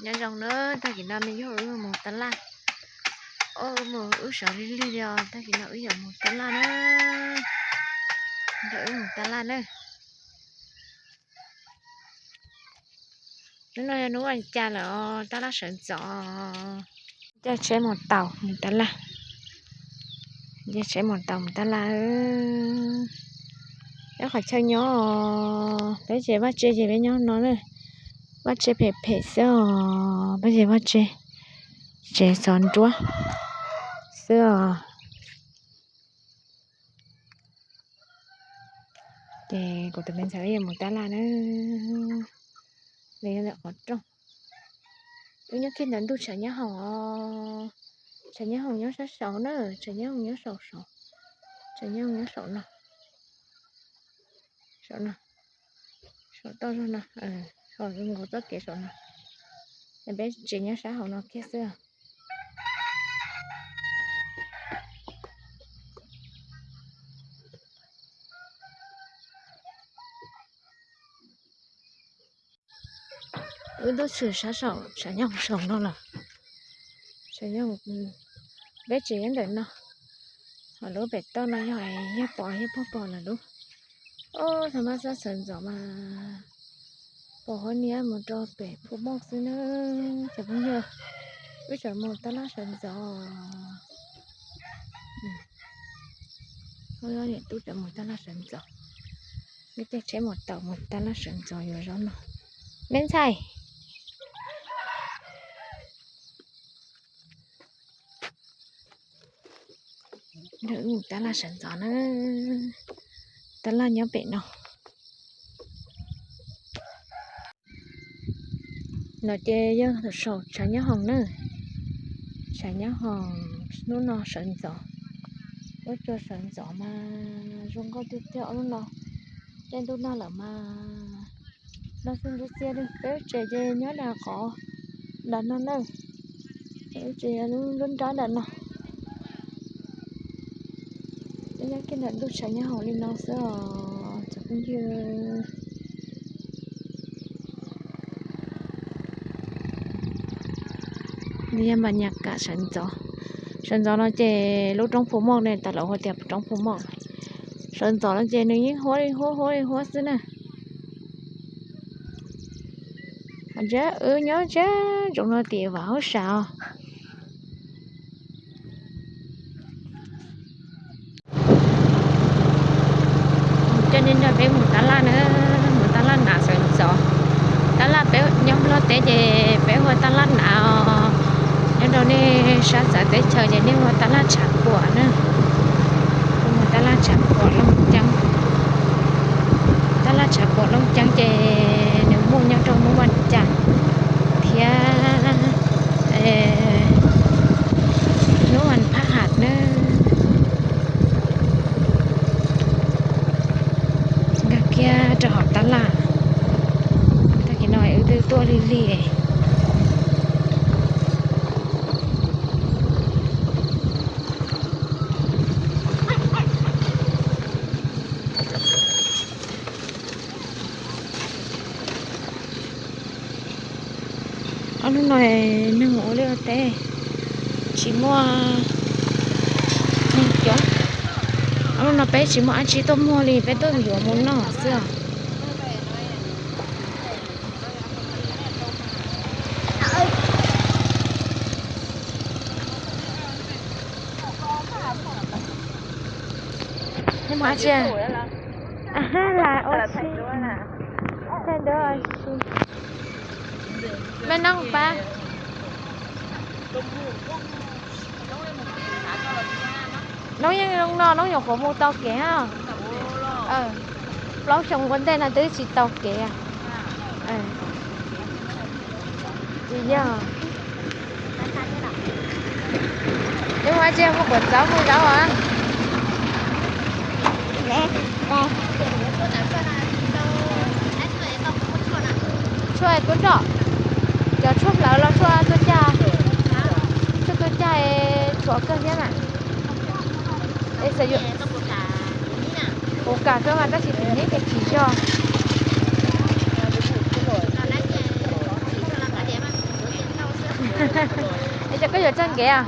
Nyob zoo na, tag kis no me yog wb mus tab laj. Wb mus wb sawv lig lig li os, tag kis no wb yuav mus tab laj na. Nrog wb mus tab laj na. Hnub no yog hnub vas cas lawm os, tab laj sawv ntxov. Caij tsheb mus taus mus tab laj. Caij tsheb mus taus mus tab laj. Nyob qhov chaw nyob os, peb tsev vaj tse ces peb nyob no na. Vaj tse phem phem xwb os, peb tsev vaj tse, tsev xov nruab xwb os. Ces kuv tus me ntxhais yuav mus tab laj na. Nws yog ntawm qhov rooj. Wb nyob kiag ntawm ntug tshav nyab hoom os. Tshav nyab hoom nyob sab saud na, tshav nyab hoom nyob saum saud. Tshav nyab hoom nyob saum no. Saum no. Saum toj zog no, saum nkaus txoj kev saum no. Es peb tsev nyob sab hauv no kiag xwb. Wb tuaj tshwm sab saum tshav nyab hoom saum no lawm. Tshav nyab hoom, peb tsev nyob ntawm no. Ho lub pem toj no yog, yog pom, yog pog pom lawm lub. Ob, thaum mab xab sawv ntxov mas pom hauv niab mus rau pem Phu Moj xwb na. Cov phooj ywg, wb tseem mus tab laj sawv ntxov. Niam tub tseem mus tab laj sawv ntxov. Wb caij tsheb mus taus mus tab laj sawv ntxov yuav zaub no. Me ntxhais, nrog wb mus tab laj sawv ntxov na. Tab laj nyob pem no. No ces yog saum tshav nyab hoom na. Tshav nyab hoom hnub no sawv ntxov. Ua tsuag sawv ntxov mas zoo nkauj tiag tiag lub no. Caij ntuj no lawm mas no xwb ntsuab txiaj li. Peb lub tsev ces nyob nram qhov nram no na. Peb lub tsev nyob nruab nrab nram no. Peb nyob kiag nram ntug tshav nyab hoom li no xwb os cov phooj ywg. Nws yog npam nyas kam sawv ntxov. Sawv ntxov no ces lub roob Phu Moj ne, tas lawv hu tias roob Phu Moj. Sawv ntxov no ces nws yeej huab li huab huab li huab xwb na. Ntshe wb nyob ntshe ntsoov no tim Vam Hauj Sam os. Coj nej nrog peb mus tab laj na, mus tab laj hnav sawv ntxov. Tab laj peb nyob Nplog teb ces peb hu ua tab laj hnav os. Nyob rau nej sab xav teb chaws ces nej hu ua tab laj tshav puam na. Hu ua tab laj tshav puam Looj Ceeb. Tab laj tshav puam Looj Ceeb ces nws muaj nyob rau hnub vas cas thiab hnub vas phaj ham na. Nkag kiag rau hauv tab laj. Tag kis no wb twb tuaj lig lig. Ob hnub no neeg ua liaj ua teb tsis muaj neeg coob. Ob hnub no peb tsis muaj dab tsi tuaj muag li, peb tuaj yuav mus noj xwb os. Nej mus dab tsi? Las ua si, thaij duab ua si. Me noog pab. Noob yeej zoo no, noob nyuam qhuav mus tau kev. Plaub xyoo ua ntej no twb tsis tau kev. Tsis yog. Nws ua tsi mus kuam txawv mus zaub as? Tshuaj kub nroj, cov tshuaj hlawv los tshuaj tuaj caj? Tshuaj tuaj caj tshuav kawg thiab mas. Es xav yuav, kuv kam kawg mas tab sis tim neb ces tsis yog. Es cas koj yuav txog nkev os?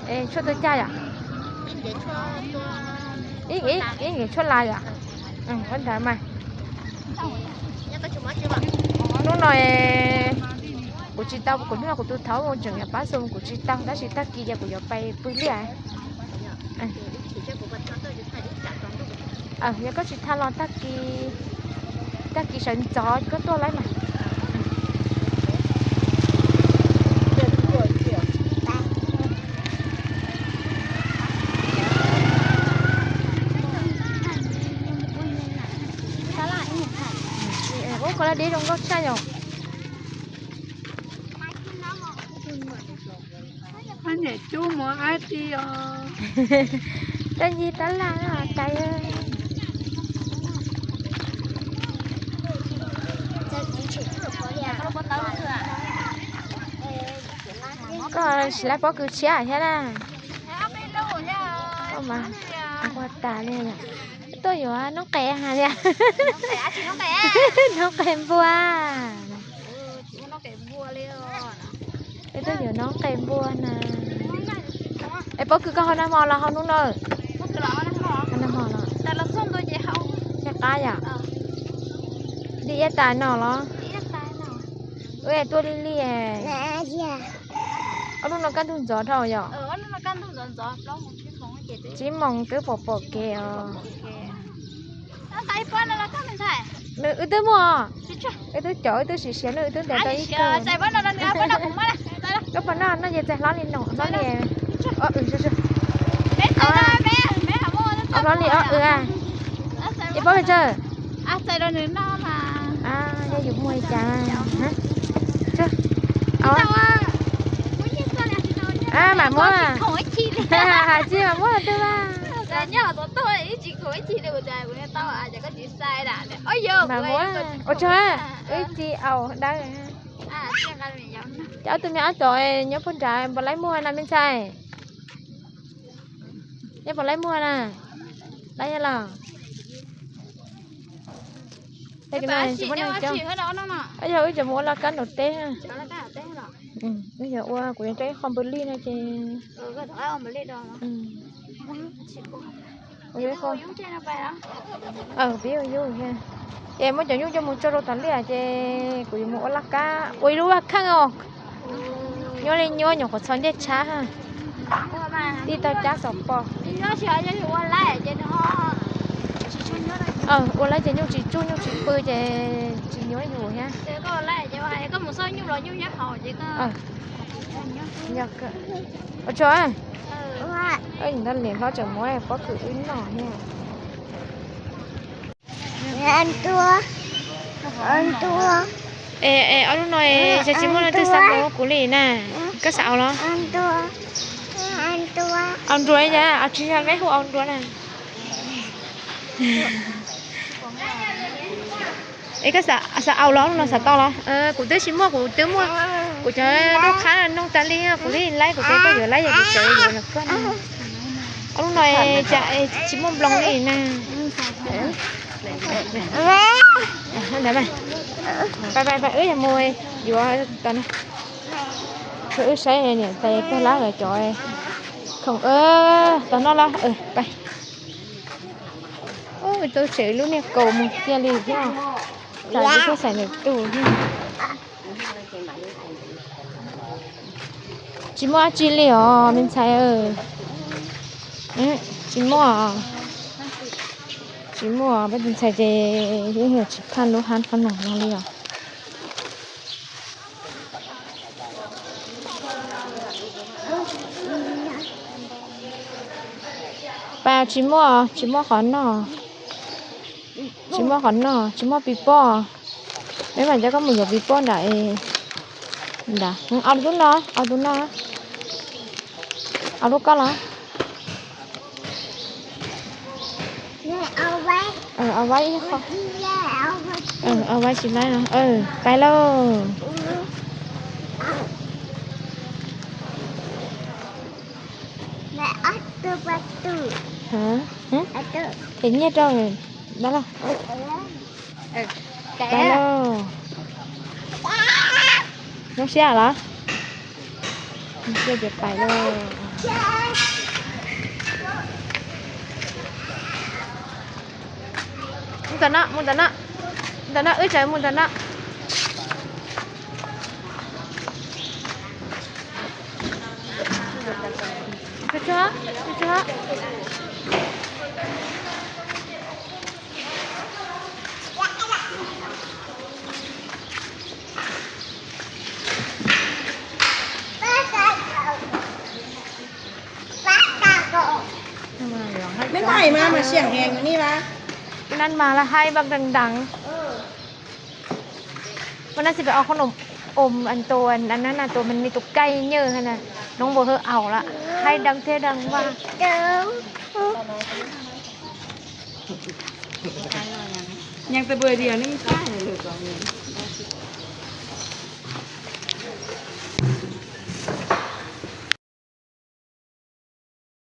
Es tshuaj tua cag yom? Ib nkev tshuaj la yom? Ua ntawd mas. Hnub no kuv tsis tau, kuv hnub no kuv tus thaub tseem yuav pab xu, kuv tsis tau, tab sis tag kis ces kuv yuav pais pw liaj. Yog koj tsis tha los tag kis, tag kis sawv ntxov koj tuaj lawm mas. Ub, koj laj dib zoo nkauj tshaj yom. Niam cub mus ab ti os. Tab ncig tab laj tais. Koj sim lab pob kws tshiab thiab na. Ua tas li, tuaj yuav noob qes hais tias, noob qes npua. Wb twb yuav noob qes npua na. Es pob kws koj hau nag hmo los hau hnub no? Hau nag hmo los. Thiaj qab yom? Li iab tas no los? Wb tuaj li li. Ob hnub no kaj ntug ntxov dhau yom? Tsib moos twb pom pom kev os. Nws wb twb muaj, wb twb cov wb twb siv siav nws wb twb ntes tau ib kawg. Koj pom noj no ces txais hlob li no, hlob li. Hlob li ob w. Ces pob pes tsawg? Yog yus muaj li cas. Mam muab, tsis mam muab twg mas. Mam muab ua tsaug, wb tsis aus dawb. Ces ob tug me ob tod nyob puag nrad npam laib muag na me ntxhais? Nyob npam laib muag na? Laib yog los? Yog wb tseem mus ua laj kab nram teb. Wb yuav ua, kuv yuav coj ib qho npawg lij no ces. Pib ua yus thiab. Ces muab cov nyuj coj mus tso rau tom liaj ces kuv yuav mus ua laj kab ua ib lub vaj kheej os. Nyuaj li nyuaj, nyuam qhuav txhos ncej tshab. Tij tau cab xov pos. Ua lawm ces nyuj tsis tsuj nyuj tsis pw ces tsis nyuaj yus thiab. Ua tsaug. Ntawd niam hlob tseem muab pob kws wb noj thiab. Es ob lub no, xyov tsis muaj leej twg xav mus ua kuv li na. Koj xav aus los? Aus nruas yam, tsis yog peb hu aus nruas na. Es koj xav aus los, no xav tau los? Kuv twb tsis muaj, kuv twb muaj kuv cov lub qhab noog tas li, kuv twb laib, kuv twb yuav laib yog kuv tsev yuav los koj na. Ob lub no cas tsis muaj nploos li na. Ntawd, pais pais pais, wb yog mus yuav tom no. Wb saib niam tais pog lab cov khoom tom no los pais. Ub, tau tsev lub niag kaus mus tiag li thiab. Xav tsis txawj xaiv nws tus thiab. Tsis muaj dab tsi li os me ntxhais. Tsis muaj, tsis muaj, peb tus ntxhais ces yeej tsis phaj lub hab qhob noom no li os. Pab tsis muaj, tsis muaj qhov noj, tsis muaj qhov noj, tsis muaj pis pob. Peb mam coj koj mus yuav pis pob nram, nram, au tus no, au tus no, au lub koj los. Au vaib ib qho. Au vaib tsis laib no. Pais lauj. Them nyiaj rau dab laug. Pais lauj. Nyoo siab los? Nyoo siab ces pais lauj. Mus tom no, mus tom no, mus tom no, wb tseem mus tom no. Mej thaij mas mas siam heev ni mas. Ib nab mas lawv haib npaum deev deev. Ua nab xij peb ob khub no, ua tus, tus nas tus mas me tus kaij nyaj na, noob npua hwb aus lawm, haib deev thiab deev mas.